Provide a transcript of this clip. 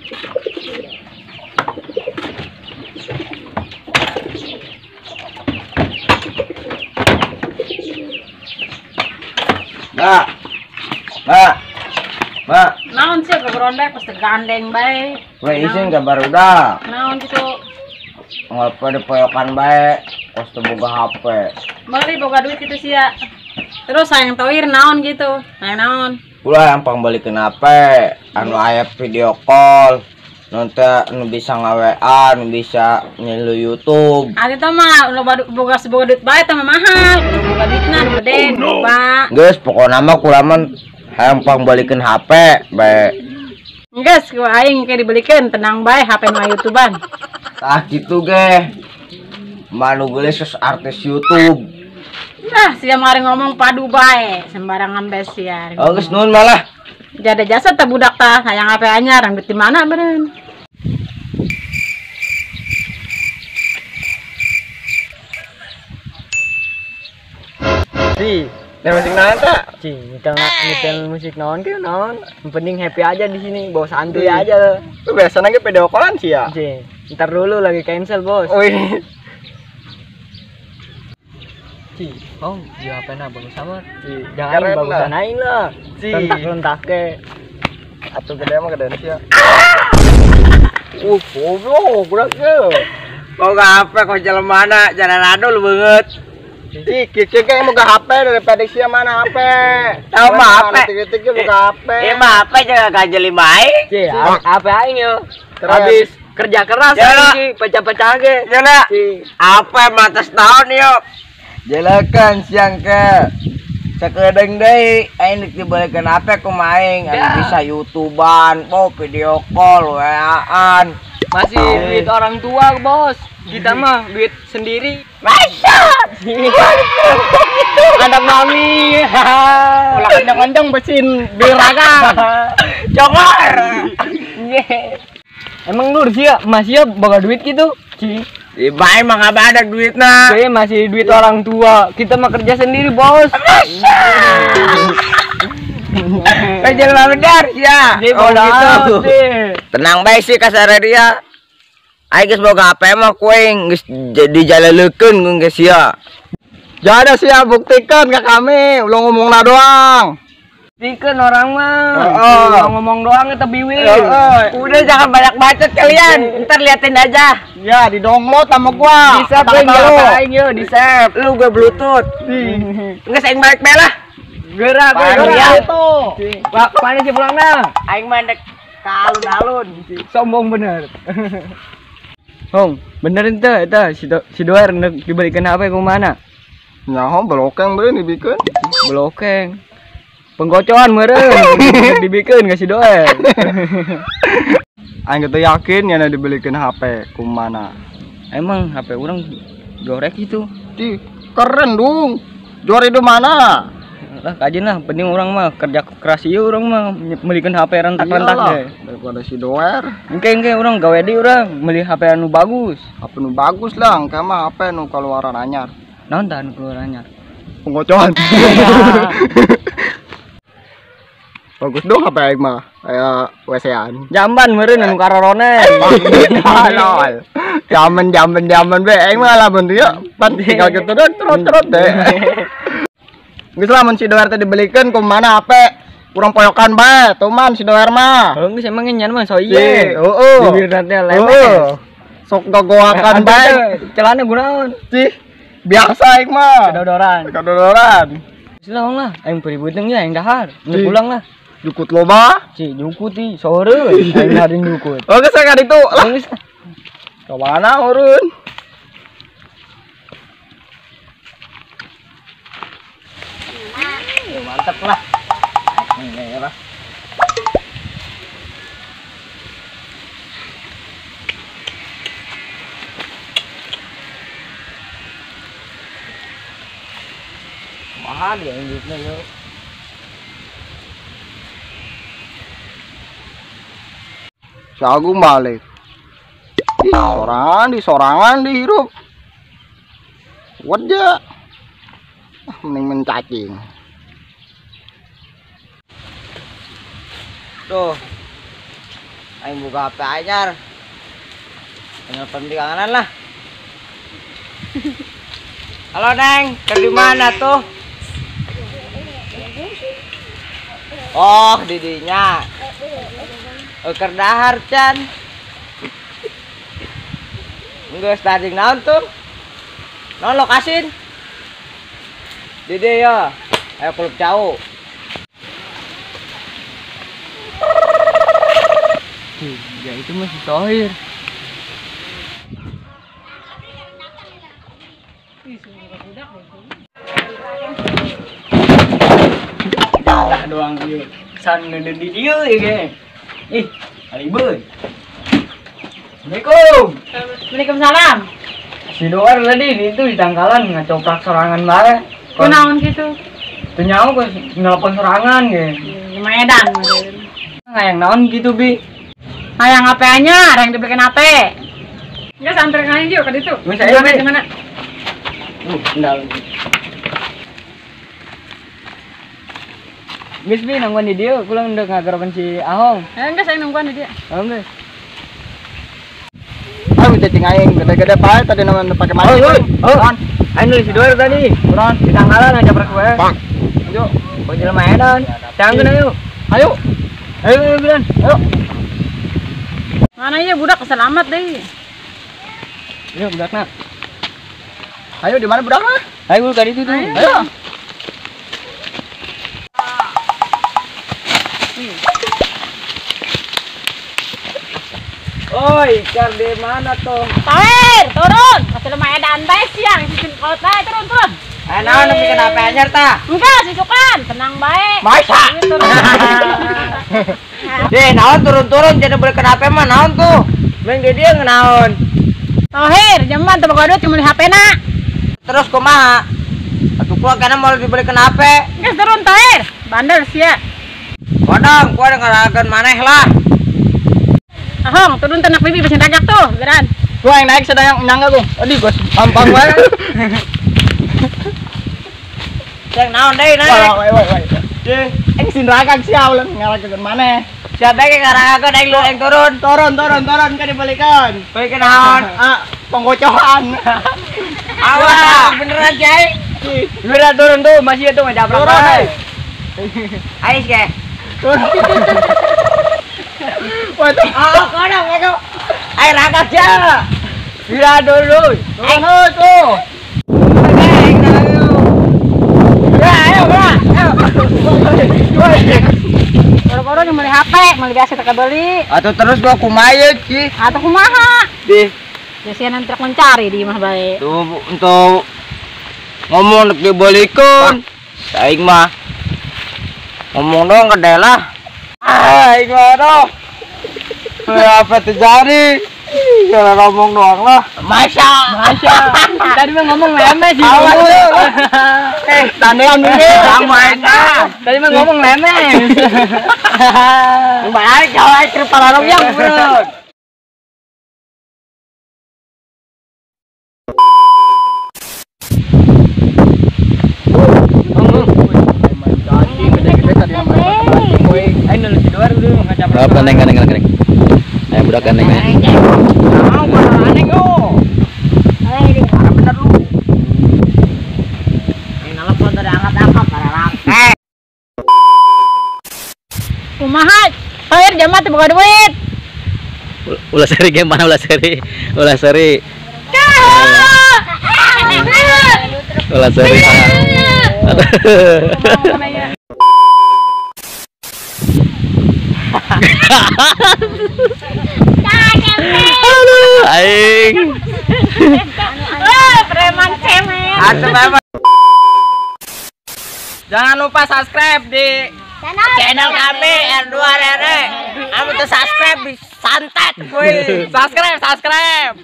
Mbak. Mbak. Mbak. Naon sih keberon bae pasti gandeng bae. We isin ka barudak. Naon kitu? Ngapa dipoyokan bae kos teu boga HP. Meuli boga duit kitu sia. Terus sayang toir naon gitu. Hayang naon? Ulah yang pangbalikeun HP, anu aya video call, nu teh nu bisa nga-WA, nu bisa ngilu YouTube. Ari teh mah nu boga boga duit bae teh mah mahal, kudu boga duitna nu gede, loba. Geus pokona mah kulaman hayang pangbalikeun HP bae. Geus ku aing ke dibelikeun tenang bae HP nu YouTubean. Tah kitu ge. Manu geulis artis YouTube. Nah, sia mari ngomong padu bae, sembarangan bae sia. Oh, geus nuhun malah. Jada jasa teh budak tah, hayang HP anyar, rambut di mana beureun. Si, nyetel musik naon tah? Si, nyetel musik naon ke naon? Yang penting happy aja di sini, bawa santuy aja. Lu biasanya ge video callan sih ya? Si, ntar dulu lagi cancel, Bos. Wih. Ci, oh, di HP na bagus sama. Ci, jangan bagusan aing lah. Ci, rentak-rentak ke. Atuh gede mah gedean sia. Goblok, budak ge. Boga HP kok jelemana, jalan adul beungeut. Ci, kieu ge boga HP daripada sia mana HP. Tahu mah HP. Tik-tik boga HP. Ieu mah HP jaga kajeli bae. Ci, HP aing yo. Habis kerja keras Ci, pecah-pecah ge. Ci, HP mah tahun yo. Jelekan siang ke sakedeung deui aing deuk dibalikeun HP kumaha aing anu bisa YouTubean, oh video call, WA-an. Masih duit orang tua, Bos. Kita mah duit sendiri. Masa? Anak mami. Ulah kencang-kencang besin birakan. Congor. Emang Nur sia masih boga duit gitu? Ci. Bae mah enggak ada duitna. Saya masih duit orang tua. Kita mah kerja sendiri, Bos. Kerja benar ya. Oh, gitu. Tenang bae sih kasare dia. Aing geus boga HP mah kuing geus dijaleleukeun geus sia. Jada sia buktikan ke kami, ulah ngomongna doang. Buktikan orang mah. Ulah ngomong doang eta biwir. Udah jangan banyak bacot kalian. Ntar liatin aja. Ya, di-download sama gua. Di save aing yo, di save. Lu gua bluetooth. Geus aing balik bae lah. Gerak gerak itu. Pak, mana sih pulangna? Aing mah ndek ka alun-alun. Sombong bener. Hong, bener ente eta si Doer dibalikin HP ku mana? Nyaho blokeng beureun dibikeun. Blokeng. Penggocoan meureun dibikeun ka si Doer. Aing teu yakin nya dibelikeun HP ku mana. Emang HP urang jorek gitu. Di keren dong. Jor itu mana? Lah kajian lah, penting orang mah kerja keras ieu urang mah melikeun HP rentak-rentak ge. Daripada si Doer. Engke urang gawe deui urang meuli HP anu bagus. HP nu bagus lah, engke mah HP nu kaluaran anyar. Naon tah anu kaluaran anyar? Penggocoan. Bagus dong HP aing mah, kayak WC-an. Jamban meureun anu karorone. Halal. Jaman be aing mah lamun dieu pan tinggal kitu doang terus-terus deh. Geus lah mun si Doer teh dibelikeun ku mana HP urang poyokan bae tuman si Doer mah. Heuh geus emang nyan mah so ieu. Heeh. Bibirna teh lemes. Sok gogoakan bae. Celana gunaon? Cih, biasa aing mah. Kedodoran. Kedodoran. Geus lah lah, aing peributeng nya aing dahar. Ini pulang lah. Jukut loba. Cih, jukut ih, sore aing hari jukut. Oh, geus ka ditu lah. Geus. Ka mana urun? Mantap lah. Ini ya, mahal ya duitnya yo. Si Agung balik. Ih, sorangan dihirup. Wajah. Mending mencacing. Tuh. Aing buka HP anyar. Nelpon di kanganan lah. Halo Neng, ke di mana tuh? Oh, didinya. Keur dahar can. Geus tadi naon tuh? Naon lokasin? Didi ya. Ayo klub jauh. Ya itu masih Tohir. Lah doang ieu. San ngeundeun di dieu ieu ge. Ih, ribet. Assalamualaikum. Waalaikumsalam. Si Doar tadi itu di tangkalan ngacoprak sorangan bae. Kunaon kitu? Teu nyaho ku nelpon sorangan ge. Medan. Hayang naon gitu bi? Hayang HP anyar, hayang dibelikan HP. Enggak santer kalian juga ke ditu. Saya di mana? Endal. Geus bi nungguan di dieu, kula ndek ngagerokan si Ahong. Enggak saya nungguan di dieu. Oh geus. Ah, cacing aing gede-gede pae tadi nama pakai main. Oh, aing nulis si Doer tadi. Kurang di tangkalan aja prak gue. Bang. Ayo, kau jelema edan. Cangkeun ayo. Ayo. Ayo ayo bilan. Ayo. Mana ya budak selamat deh. Ayo budakna. Ayo di mana budakna? Ayo ka ditu tuh. Ayo. Oi, ikan di mana tuh? Tohir, turun. Masih lumayan edan bae siang sisi kota, turun, turun. Naon nepi kenapa anyar tah? Enggak, sisukan, tenang bae. Masa? Deh, naon turun-turun jadi beli kenapa mah naon tuh? Meng di dieu naon? Tohir, jaman teu boga duit cuma HP na. Terus kumaha? Atuh gua kana mau dibeli kenapa? Geus turun Tohir, bandel sia. Kodong, gua ngarakeun maneh lah. Ahong, turun tenak bibi pesen ragak tuh, beran. Gua yang naik sedang nyangga gua. Aduh, gua pampang wae. Ceng naon deui naik. Woi, woi, woi. Aing sin ragak sia ulah ngarakeun maneh. Siapa yang ngarakeun aing lu aing turun. Turun, turun, turun kan dibalikan. Balikan naon? Ah, penggocohan. Awas, beneran cai. Beneran turun tuh, masih itu ngajabrak. Turun. Ayo ge. Turun. Waduh. Oh, kodong aku. Ayo ragak sia. Bila dulu. Turun tuh. Ya, ayo, bro. Ayo. Boro-boro yang beli HP, beli biasa tak beli. Atau terus gua kumaha Ci? Atau kumaha? Di. Ya sia nanti mencari di mah bae. Tuh untuk ngomong nek dibalikeun. Aing mah ngomong dong gede lah. Aing mah doh. Apa terjadi? Kalau ngomong doang lah. Masya. Masya. Tadi mah ngomong lemes sih. Awas lu. Tandean dulu. Sama aja. Tadi mah ngomong lemes. Balik kalau aing kepala yang bro. Aing nulis di luar dulu ngacaprak. Apa neng neng neng. Ayo budak neng. Mau aneh yo. Bener lu. Ini nelpon tadi angkat-angkat karena. Kumaha? Tohir jaman teu boga duit. Ulah seri gimana ulah seri? Ulah seri. Ulah seri. Aduh, aing. Preman cemen. Jangan lupa subscribe di channel kami R2 RR. Kamu tuh subscribe di santet kuy. Subscribe, subscribe.